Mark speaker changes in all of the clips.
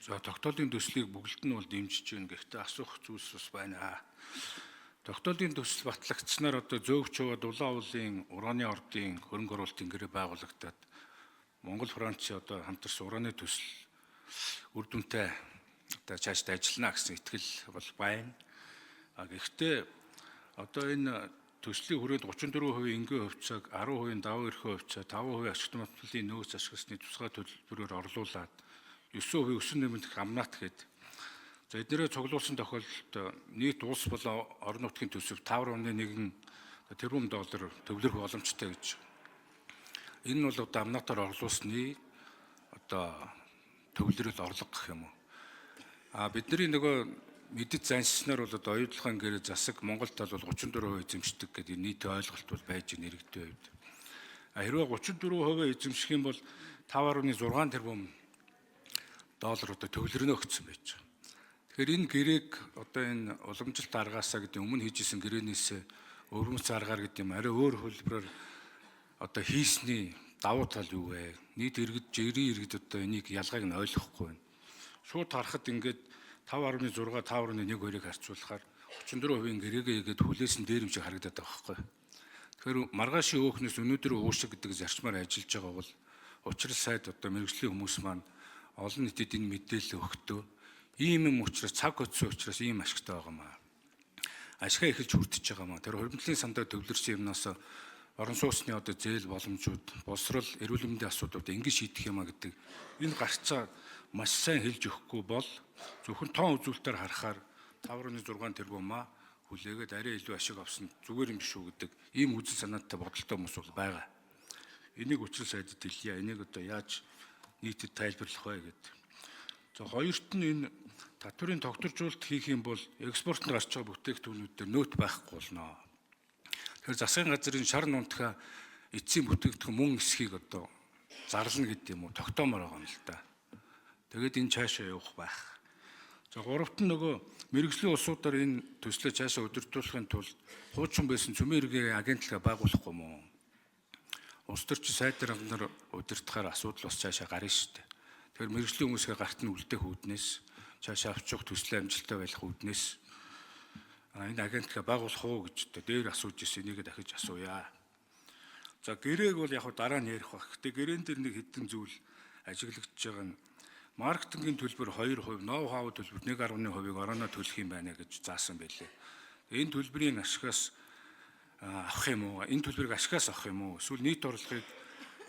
Speaker 1: За, тогтоолын төслийг бүгд нь бол дэмжиж байна. Гэхдээ асуух зүйлс бас байна. Тогтоолын төсөл батлагдсанаар одоо Зөөгч яваад Улаан уулын ураны ордын хөрөнгө оруулалтын гэрээ байгуулагдаад Монгол Францын одоо хамтарсан ураны төсөл үр дүнтэй одоо цаашдаа ажиллана гэсэн итгэл бол байна. А гэхдээ одоо энэ төслийн хүрээнд 34% энгийн хувьцааг, 10% давуу эрхийн хувьцаа, 5% ашигт автомобилийн нөөц ашигласны тусгай төлбөрөөр орлуулад 9% өсөн нэмэгдэх амнат гээд, за, эднэрээ цуглуулсан тохиолдолд нийт улс болон орон нутгийн төсөв 5.1 тэрбум доллар төвлөрөх боломжтой гэж. Энэ нь бол одоо амнатаар орлуулсны одоо төвлөрөл орлого гэх юм уу. А бидний нөгөө мэдэж заншснаар бол одоо оюутлахын гэрээ засаг Монгол тал бол 34% эзэмшдэг гэдэг нийтийн ойлголт бол байж нэрэгдэн хувьд. А хэрвээ 34% эзэмших юм бол 5.6 тэрбум доллар одоо төвлөрнө өгсөн байж байгаа. Тэгэхээр энэ гэрээг одоо энэ уламжлалт аргаасаа гэдэг, өмнө хийжсэн гэрээнээс өвөрмөц аргаар гэдэг юм, арай өөр хөлбөрөөр одоо хийсний давуу тал юу вэ? Нийт иргэд, жирийн иргэд одоо энийг ялгааг нь ойлгохгүй байна. Шууд харахад ингээд 5.6, 5.1 хоёрыг харьцуулахаар 34%-ийн гэрээгээ хийгээд хүлээсэн дээр юм шиг харагдаад байгаа байхгүй. Тэгэхээр маргаашийн өөхнөөс өнөөдөр уушиг гэдэг зарчмаар ажиллаж байгаа бол учрал сайд одоо мэргэжлийн хүмүүс маань олон нийтэд энэ мэдээлэл өгөхдөө ийм юм учраас, цаг хөтсөн учраас ийм ашигтай байгаа маа. Ашгаа эхэлж хүртэж байгаа маа. Тэр хуримтлалын сандаа төвлөрсөн юмнаас орон сууцны одоо зээл боломжууд, боловсрол, эрүүл мэндийн асуудлууд ингэж шийдэх юм а гэдэг энэ гарцаа маш сайн хэлж өгөхгүй бол зөвхөн тоон үзүүлэлтээр харахаар 5.6 тэрбумаа хүлээгээд арай илүү ашиг авсан зүгээр юм биш үү гэдэг ийм үзэл санаатай, бодолтой хүмүүс бол байгаа. Энийг учрал сайдад хэлье. Энийг одоо яаж нийтэд тайлбарлах вэ гэдэг. За, хоёрт нь энэ татврын тогтворжуулалт хийх юм бол экспортод гарч байгаа бүтээгдэхүүнүүд дээр нөөт байхгүй болно. Тэгэхээр засгийн газрын шар нунтгаа эцсийн бүтээгдэхүүн мөн эсхийг одоо зарлана гэдэг юм уу, тогтоомоор байгаа юм л да. Тэгээд энэ цаашаа явах байх. За, гуравт нь нөгөө мэргэжлийн улсуудаар энэ төслөө цаашаа удирдуулахын тулд хуучин байсан цөмийн эргийн агентлага байгуулахгүй юм уу? Улс төрчин сайд дарга нар удирдахаар асуудал бас цаашаа гарна шүү дээ. Тэгэхээр мэргэжлийн хүмүүсээ гарт нь үлдээх үүднээс, цаашаа авчих төслөө амжилттай байх үүднээс энэ агентлага байгуулах уу гэж одоо дээр асууж ирсэн, энийг дахиж асууя. За, гэрээг бол яг дараа нь ярих байх. Гэтэ гэрээн дээр нэг хэдэн зүйл ажиглагдж байгаа нь маркетингийн төлбөр 2%, ноу хау төлбөр 1.1%-ийг орооноо төлөх юм байна гэж заасан байлээ. Энэ төлбөрийн ашигаас авах юм уу? Энэ төлбөрийг ашигаас авах юм уу? Эсвэл нийт орлогыг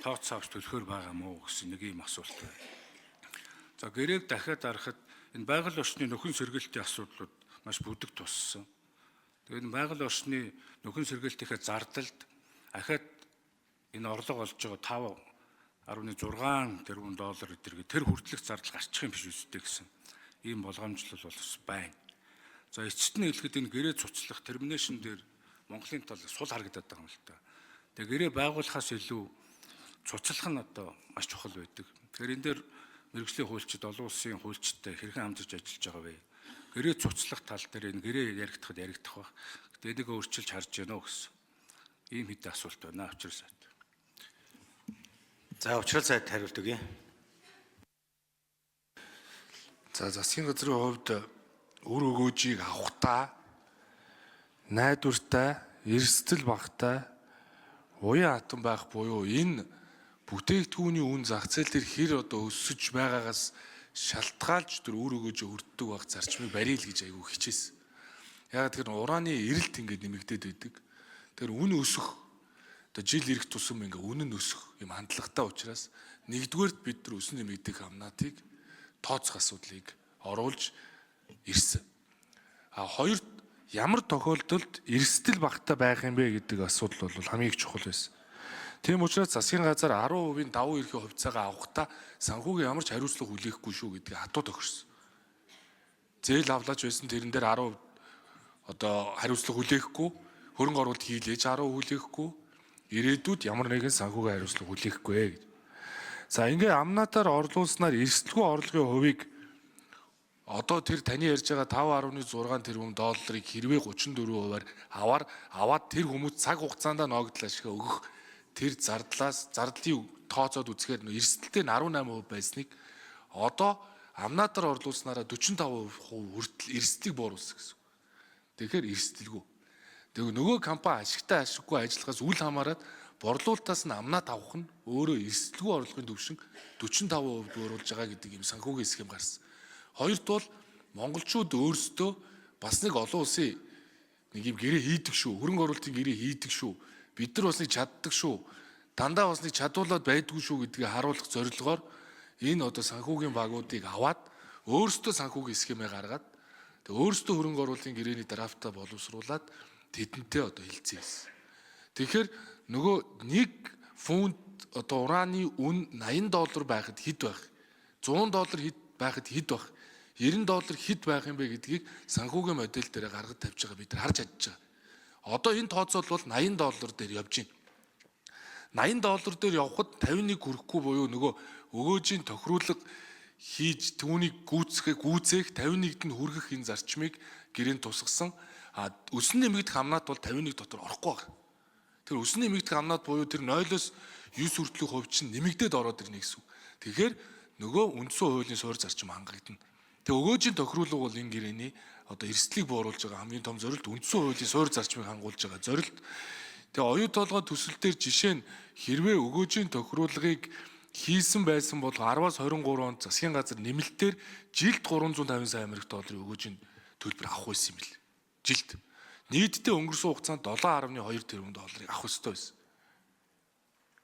Speaker 1: тооцоо авч төлөхөөр байгаа юм уу гэсэн нэг ийм асуулт байна. За, гэрээг дахиад харахад энэ байгаль орчны нөхөн сэргийлтийн асуудлууд маш бүдэг туссан. Тэгээд энэ байгаль орчны нөхөн сэргийлтийнхээ зардалд ахаад энэ орлого олж байгаа 5.6 тэрбум доллар гэдэргээ тэр хүртэлх зардал гарчих юм биш үстэй гэсэн ийм болгоомжлол бол бас байна. За, эцэст нь хэлэхэд энэ гэрээ цуцлах termination дээр Монголын тал сул харагдаад байгаа юм л та. Тэгээ гэрээ байгуулахаас илүү цуцлах нь одоо маш чухал байдаг. Тэгэхээр энэ дээр мэргэжлийн хуульчид олон улсын хуульчидтай хэрхэн хамтарч ажиллаж байгаа вэ? Гэрээ цуцлах тал дээр энэ гэрээ яригдахад яригдах байх. Гэтэ энийг өөрчилж харж байна уу гэсэн ийм хэдэн асуулт байна. Учрал сайд.
Speaker 2: За, учрал сайд хариулт өгье.
Speaker 3: За, засгийн газрын хувьд үр өгөөжийг авахдаа найдвартай, эрсдэл багатай, уян хатан байх буюу энэ бүтээгдэхүүний үн зах зээл дээр хэр одоо өсөж байгаагаас шалтгаалж тэр үр өгөөжөө өртдөг байх зарчмыг барья л гэж айгүй хичээсэн. Яг тэр ураны эрэлт ингээд нэмэгдээд байдаг. Тэр үн өсөх, одоо жил ирэх тусам ингээ үнэ нь өсөх юм хандлагатай учраас нэгдүгээрт бид нар өсөн нэмэгдэх амнатыг тооцох асуудлыг оруулж ирсэн. А хоёрт ямар тохиолдолд эрсдэл багатай байх юм бэ гэдэг асуудал бол хамгийн их чухал байсан. Тийм учраас засгийн газар 10% давуу эрхийн хувьцаагаа авахдаа санхүүгийн ямар ч хариуцлага хүлээхгүй шүү гэдгийг хатуу тохирсон. Зээл авлаач байсан тэрэн дээр 10% одоо хариуцлага хүлээхгүй, хөрөнгө оруулалт хийлээж 10% хүлээхгүй, ирээдүйд ямар нэгэн санхүүгийн хариуцлага хүлээхгүй гэж. За, ингээ амнатаар орлуулснаар эрсдэлгүй орлогын хувийг одоо тэр таны ярьж байгаа 5.6 тэрбум долларыг хэрвээ 34%-аар аваар аваад тэр хүмүүс цаг хугацаанд ноогдол ашигаа өгөх тэр зардлаас зардлын тооцоод үзэхээр эрсдэлтэй нь 18% байсныг одоо амнаатар орлуулснараа 45% хүртэл эрсдлийг бууруулсан гэсэн. Тэгэхээр эрсдэлгүй. Тэгээ нөгөө компани ашигтай ашиггүй ажиллахаас үл хамааран борлуулалтаас нь амнаат авах нь өөрөө эрсдэлгүй орлогын түвшин 45% бууруулж байгаа гэдэг юм санхүүгийн схем гарсан. Хоёрт бол монголчууд өөрсдөө бас нэг олон улсын нэг юм гэрээ хийдэг шүү. Хөрөнгө оруулалтын гэрээ хийдэг шүү. Бид нар бас нэг чаддаг шүү. Дандаа бас нэг чадуулаад байдгүй шүү гэдгийг харуулах зорилгоор энэ одоо санхүүгийн багуудыг аваад өөрсдөө санхүүгийн схемээ гаргаад тэгээ өөрсдөө хөрөнгө оруулалтын гэрээний драфтаа боловсруулад тэдэнтэй одоо хилцээ хийсэн. Тэгэхээр нөгөө нэг фунт одоо ураны үн 80 доллар байхад хэд байх? 100 доллар хэд байхад хэд байх? 90 доллар хэд байх юм бэ гэдгийг санхүүгийн модель дээр гаргаж тавьж байгаа бид нар харж чадж байгаа. Одоо энэ тооцоол бол 80 доллар дээр явж байна. 80 доллар дээр явхад 51 хүрэхгүй буюу нөгөө өгөөжийн тохируулга хийж түүнийг гүйцэхээ гүйцээх 51-д нь хүргэх энэ зарчмыг гэрээнд тусгасан. А өсөн нэмэгдэх амнаад бол 51 дотор орохгүй байна. Тэр өсөн нэмэгдэх амнаад буюу тэр 0-оос 9 хүртэлх хувь чинь нэмэгдээд ороод ирнэ гэсэн үг. Тэгэхээр нөгөө үндсэн хуулийн суурь зарчим хангагдана. Тэгээ өгөөжийн тохируулга бол энэ гэрээний одоо эрсдлийг бууруулж байгаа хамгийн том зорилт, үндсэн хуулийн суурь зарчмыг хангуулж байгаа зорилт. Тэгээ оюу толгой төсөл дээр жишээ нь хэрвээ өгөөжийн тохируулгыг хийсэн байсан бол 10-аас 23 онд засгийн газар нэмэлтээр жилд 350 сая америк долларын өгөөжийн төлбөр авах байсан юм бэл. Жилд. Нийтдээ өнгөрсөн хугацаанд 7.2 тэрбум долларыг авах ёстой байсан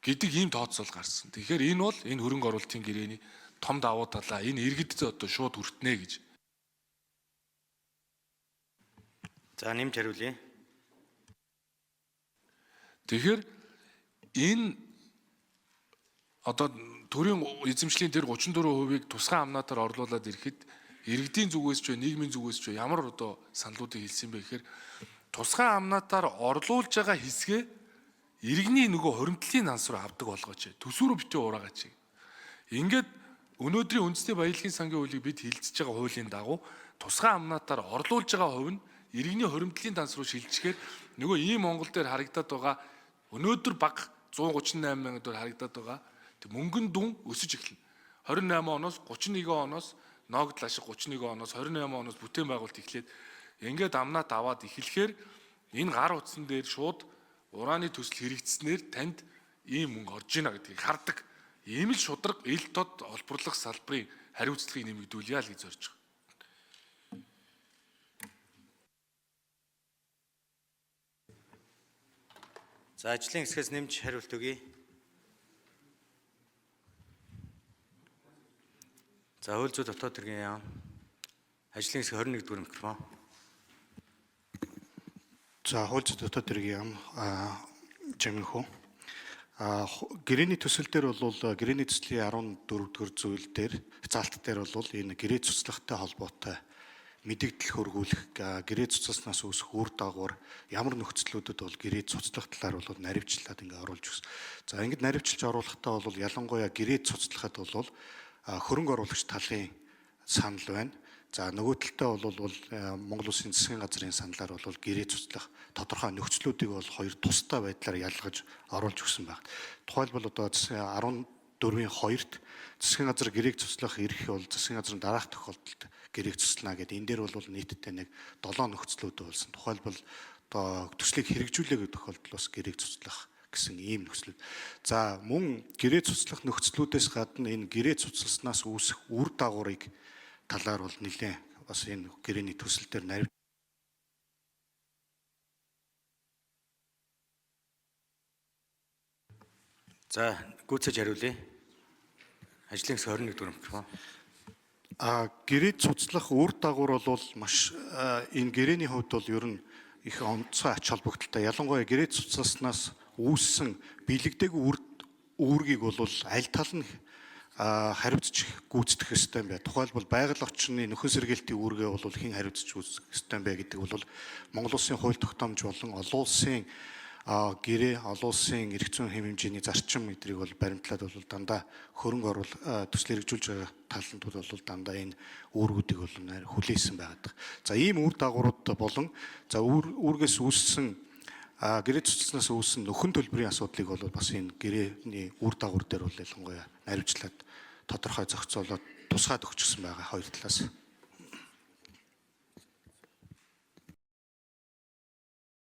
Speaker 3: гэдэг ийм тооцоол гарсан. Тэгэхээр энэ бол энэ хөрөнгө оруулалтын гэрээний том давуу талаа энэ иргэдэд одоо шууд хүртнэ гэж.
Speaker 2: За нэмж хариулъя.
Speaker 3: Тэгэхээр энэ одоо төрийн эзэмшлийн тэр 34%-ийг тусгай амнаатаар орлуулад ирэхэд иргэдийн зүгээс ч вэ, нийгмийн зүгээс ч вэ ямар одоо саналуудыг хэлсэн бэ гэхээр тусгай амнаатаар орлуулж байгаа хэсгээ иргэний нөгөө хоримтлын нанс руу авдаг болгооч. Төсөөрөө битгий ураагаач. Ингээд өнөөдрийн үндэсний баялагын сангийн хуулийг бид хилцэж байгаа хуулийн дагуу тусгай амнаатаар орлуулж байгаа хувь нь иргэний хоримтлын данс руу шилжихээр нөгөө ийм Монгол дээр харагдаад байгаа өнөөдөр бага 138 мянган дээр харагдаад байгаа тэг мөнгөн дүн өсөж эхэлнэ. 28 оноос 31 оноос ногдол ашиг 31 оноос 28 оноос бүтээн байгуулалт эхлээд ингээд амнаат аваад эхлэхээр энэ гар утсан дээр шууд ураны төсөл хэрэгжснээр танд ийм мөнгө орж ийнэ гэдгийг хардаг. Ийм л шударга ил тод олборлох салбарын хариуцлагыг нэмэгдүүлье л гэж зорж байгаа.
Speaker 2: За ажлын хэсгээс нэмж хариулт өгье. За хууль зүйн дотоод хэргийн яам ажлын хэсэг 21 дугаар микрофон.
Speaker 4: За хууль зүйн дотоод хэргийн яам Жаминхүү. Гэрээний төсөл дээр бол гэрээний төслийн 14 дугаар зүйл дээр заалт дээр бол энэ гэрээ цуцлагтай холбоотой мэдэгдэл хөргүүлэх гэрээ цуцласнаас үүсэх үр дагавар ямар нөхцлүүдэд бол гэрээ цуцлах талаар бол наривчлаад ингээ оруулж өгсөн. За ингээд наривчилж оруулахдаа бол ялангуяа гэрээ цуцлахад бол хөрөнгө оруулагч талын санал байна. За нөгөө талдаа бол Монгол Улсын засгийн газрын саналаар бол гэрээ цуцлах тодорхой нөхцлүүдийг бол хоёр тусдай байдлаар ялгаж оруулж өгсөн байна. Тухайлбал одоо 14-ийн 2-т засгийн газар гэрээг цуцлах эрх бол засгийн газрын дараах тохиолдолд гэрээг цуцлана гэдэг. Энэ дээр бол нийтдээ нэг 7 нөхцлүүд болсон. Тухайлбал одоо төслийг хэрэгжүүлээгүй тохиолдол бас гэрээг цуцлах гэсэн ийм нөхцлүүд. За мөн гэрээ цуцлах нөхцлүүдээс гадна энэ гэрээ цуцласнаас үүсэх үр дагаврыг талаар бол нэлээд бас энэ гэрээний төсөл дээр нарив
Speaker 2: За гүйцэж хариулъя. Ажлын хэсэг 21 дугаар микрофон.
Speaker 4: Гэрээ цуцлах үр дагавар бол маш энэ гэрээний хувьд бол ер нь их онцгой ач холбогдолтой. Ялангуяа гэрээ цуцласнаас үүссэн бэлэгдээгүй үүргийг бол аль тал нь хариуцж гүйцэтгэх ёстой юм бэ? Тухайлбал байгаль орчны нөхөн сэргийлтийн үүргээ бол хэн хариуцж гүйцэтгэх ёстой юм бэ гэдэг бол Монгол Улсын хууль тогтоомж болон олон улсын гэрээ, олон улсын эрх зүйн хэм хэмжээний зарчим эдрийг бол баримтлаад бол дандаа хөрөнгө оруул төсөл хэрэгжүүлж байгаа талантууд бол дандаа энэ үүргүүдийг бол хүлээсэн байгаад. За ийм үр дагаврууд болон за үүргээс үүссэн гэрээ цуцласнаас үүссэн нөхөн төлбөрийн асуудлыг бол бас энэ гэрээний үр дагавар дээр бол ялангуяа наривчлаад тодорхой зохицоолоод тусгаад өгчихсөн байгаа хоёр талаас.